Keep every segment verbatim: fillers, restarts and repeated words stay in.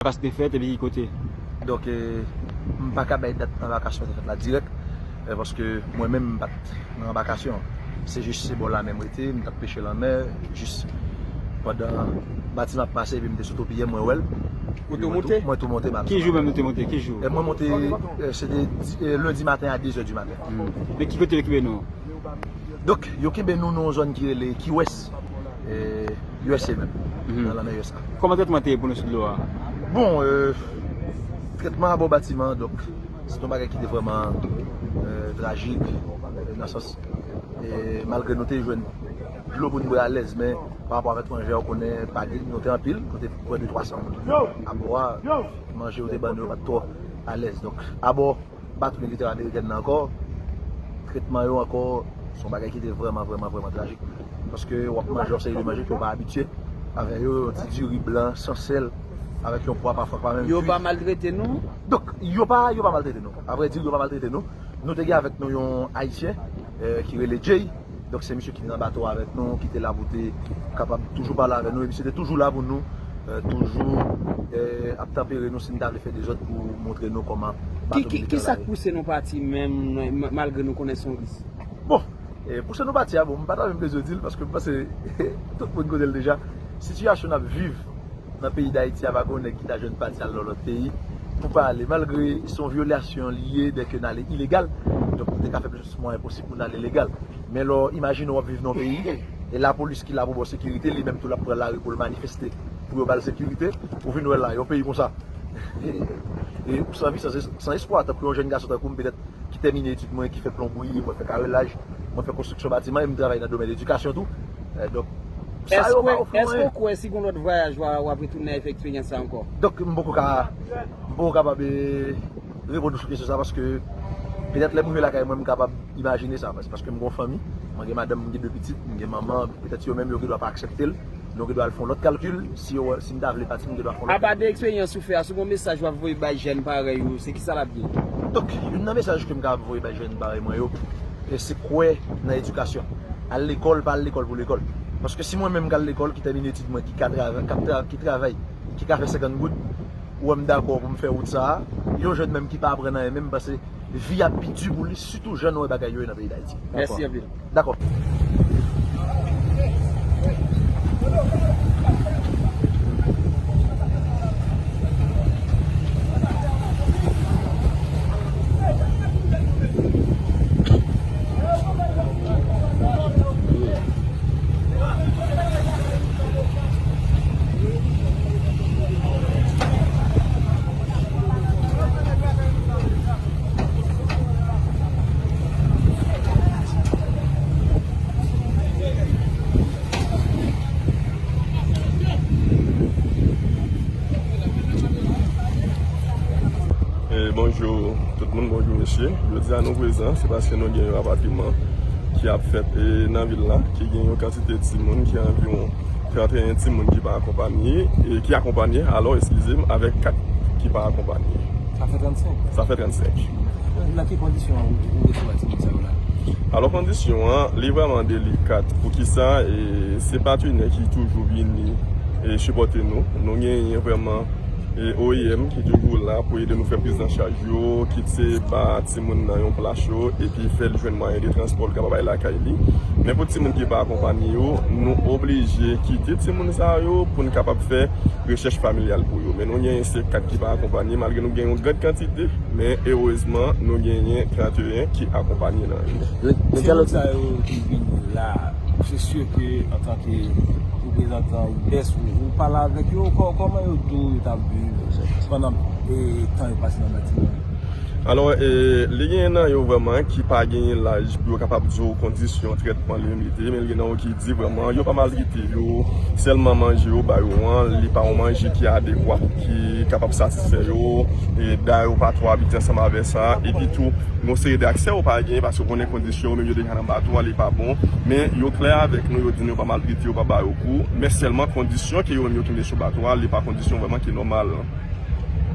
anbakasyon te fèt epi ki kote? Donk, eh, m pa ka bay dat anbakasyon te fèt la dirèk, eh, paske mwen menm m pa t nan anbakasyon. Se jis se bò lanmè m rete, m t ap peche lanmè, jis pandan batiman ap pase, epi m te sou toupiyè, mwen wè l. Ou tou monte? Mwen tou monte, m ap. Ki jou menm nou te monte? Ki jou? Eh, mwen monte, eh, se te di-, eh, lendi maten a de zè di maten. Hmm. Men ki kote yo kenbe nou? Donk, yo kenbe nou nan yon zòn ki rele Key West, eh, U S A menm, nan lanmè U S A. Kòman trètman te ye pou nou sou dlo a? Bon, eh, trètman abò batiman, donk, se te yon bagay ki te vrèman, eh, trajik, eh, nan sans, eh, malgre nou te jwenn dlo pou nou bwè alèz, men pa rapò avèk manje a, ou konnen, pa gen, nou te anpil, nou te pran de twa san moun. Abò a, manje yo te ban nou yo pa t twò alèz. Donk, abò Bato militè amerikèn nan ankò, trètman yo ankò, se yon bagay ki te vrèman, vrèman, vrèman trajik. Paske w ap manje yon seri de manje ke w pa abitye avè yo, yon ti diri blan, san sèl, avèk yon pwa pafwa k pa menm kui. Yo pa maltrete nou? Donk, yo pa, yo pa maltrete nou. Avrèdi, yo pa maltrete nou. Nou te gen avèk nou yon Ayisyen, eh, ki rele Jay. Donk, se misye ki te nan bato a avèk nou, ki te la pou te kapab toujou pale avè nou. E misye te toujou la pou nou, eh, toujou, eh, ap tanpere nou si n ta vle fè dezòd pou montre nou kòman bato militè la ye. Ki, ki, ki sa k pouse nou pati menm, ma-, malgre nou konnen se yon risk? Bon, eh, pouse nou pati a, bon, m pa ta menm bezwen di l, paske m panse tout moun konnen l deja. Sitiyasyon n ap viv nan peyi Dayiti a, pa gen yon nèg ki ta jwenn pati al nan lòt peyi pou pa ale, malgre se yon vyolasyon li ye, dèke n ale ilegal. Donk, nou te ka fè plis mwayen posib pou n ale legal. Men lè w imajine w ap viv nan yon peyi, e lapolis ki la pou ba w sekirite, li menm tou l ap pran lari pou l manifeste, pou yo ba l sekirite, ou vin wè la, yon peyi konsa. E, e ou san vi, san, san espwa, tankou yon jèn gason tankou m, petèt, ki tèmine etid mwen, ki fè plonbri, mwen fè karelaj, mwen fè konstriksyon batiman, e m travay nan domèn edikasyon tou. Eh, donk, sa yo pa ofri mwen anyen. Èske w kwè si gon lòt vwayaj w a, w ap retounen nan eksperyans sa ankò? Donk, m poko ka, m poko kapab, eh, reponn ou sou kesyon sa, paske petèt lè m rive lakay mwen, m kapab imajine sa, pas-, paske m gon fanmi, mwen gen madanm, m gen de pitit, m gen manman, petèt yo menm yo gendwa pa aksepte l. Nou gendwa al fè yon lòt kalkil, si yo, si m ta vle pati, m gendwa fè yon lòt kalkil. Apa de eksperyans ou fè a, si w gon mesaj w ap voye bay jèn parèy ou, se kisa l ap ye? Donk, youn nan mesaj ke m ka voye bay jèn parèy mwen yo, e se kwè nan edikasyon. Al lekòl, pa al lekòl pou lekòl. Paske si mwen menm m ka al lekòl, ki tèmine etid mwen, ki ka travay, k ap tra-, ki travay, ki ka fè senkant goud, ou wè m dakò pou m fè wout sa a, yon jèn menm ki pa aprann anyen menm, m panse vi a pi di pou li, sitou jan nou wè bagay yo ye nan peyi Dayiti. Mèsi anpil. Dakò. Eh, bonjou tout moun, bonjou mesye. Jodi a nou prezan, se paske nou gen yon rapatriman ki ap fèt, eh, nan vil la, ki gen yon kantite timoun ki anviwon trannteyen timoun ki pa akonpanye, e ki akonpanye, alò, eskize m, avèk kat ki pa akonpanye. Sa fè trannsenk? Sa fè trannsenk. Nan ki kondisyon ou, ou resevwa timoun sa yo la? Alò, kondisyon an, li vrèman delikat. Poukisa? E se patnè ki toujou vini e sipòte nou. Nou genyen vrèman e O I M ki toujou la pou ede nou fè priz an chaj yo, kit se ba timoun nan yon plas yo, epi fè l jwenn mwayen de transpò l kapab bay lakay li. Men pou timoun ki pa akonpanye yo, nou oblije kite timoun sa yo pou n kapab fè rechèch familyal pou yo. Men nou genyen senk kat ki pa akonpanye, malgre nou gen yon grann kantite, men erezman, nou genyen trannteyen ki akonpanye nan yo. Timoun sa yo ki vini la, se si ke antanke reprezantan I D S, ou, ou pale avèk yo, kò-, kòman yo di w yo t ap viv pandan, e, tan yo pase nan batiman an? Alò, e, li gen nan yo vrèman ki pa genyen laj pou yo kapab di w kondisyon trètman li menm li te ye, men li gen nan yo ki di vrèman yo pa maltrete yo, sèlman manje yo ba yo an, li pa yon manje ki adekwa, ki kapab satisfè yo, e, da yo pa twò abitye ansanm avè sa, epi tou, yon seri de aksè yo pa genyen, paske yo konnen kondisyon yo menm yo deja nan bato a, li pa bon, men yo klè avèk nou, yo di nou yo pa maltrete yo, pa ba yo kou, men sèlman kondisyon ke yo menm yo kenbe sou bato a, li pa kondisyon vrèman ki nòmal.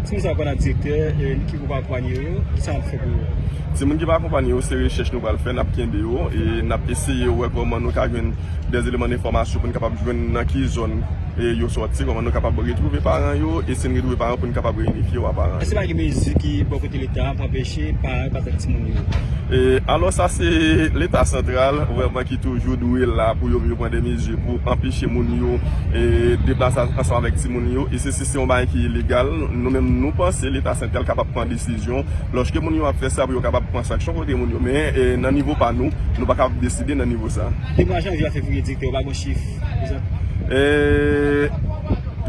Timoun sa yo pa nan direktè, e, ki pou akonpanye yo, ki sa n ap fè pou yo? Timoun ki pa akonpanye yo, se rechèch nou pral fè, n ap kenbe yo, e n ap eseye wè kòman nou ka jwenn dè eleman enfòmasyon pou n kapab jwenn nan ki zòn, e, yo sòti, kòman nou kapab retwouve paran yo, e si n retwouve paran pou n kapab reyinifye yo a paran yo. Èske pa gen mezi ki bò kote Leta pou anpeche paran yo pa trete timoun yo? E, alò, sa se Leta santral, vrèman, ki toujou dwe la pou yo, yo pran de mezi pou anpeche moun yo, e, deplase ansanm avèk timoun yo. E se, si se yon bagay ki ilegal, nou menm, nou panse Leta santral kapab pran desizyon. Lòske moun yo ap fè sa, pou yo kapab pran sanksyon kote moun yo. Men, e, nan nivo pa nou, nou pa kapab deside nan nivo sa. Depi mwa janvye a fevriye, direktè, ou pa gen chif pou sa? E,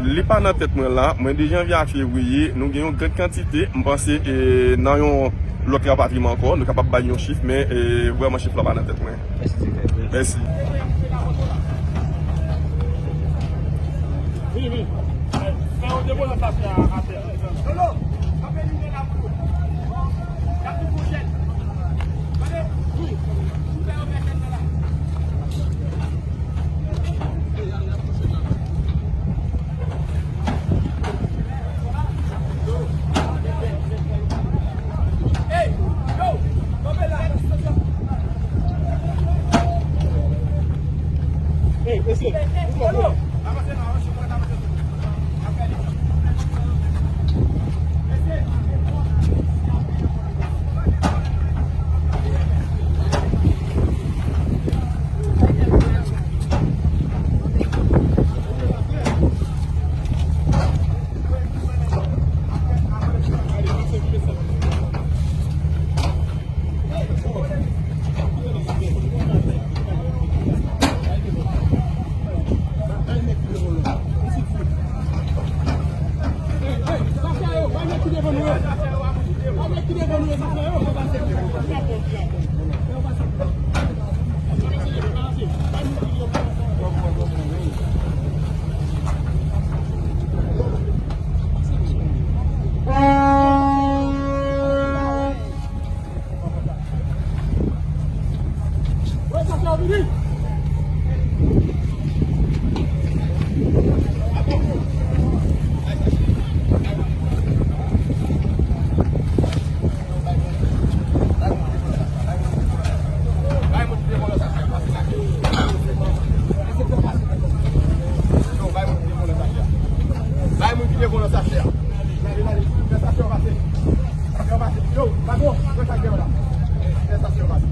li pa nan tèt mwen la. Mwen, de janvye a fevriye, nou gen yon gran kantite. M panse, e, nan yon lòt rapatriman ankò, nou kapab bay yon chif, men, e, vrèman, chif la pa nan tèt mwen. Mèsi, direktè. Mèsi. Vini, vini. Fè yon depo nan sachet a atè. Bay moun ki devan nan sachè a. Fè sachè a pase. Sachè a pase. Yo, patwon, fè sachè a la. Fè sachè a pase.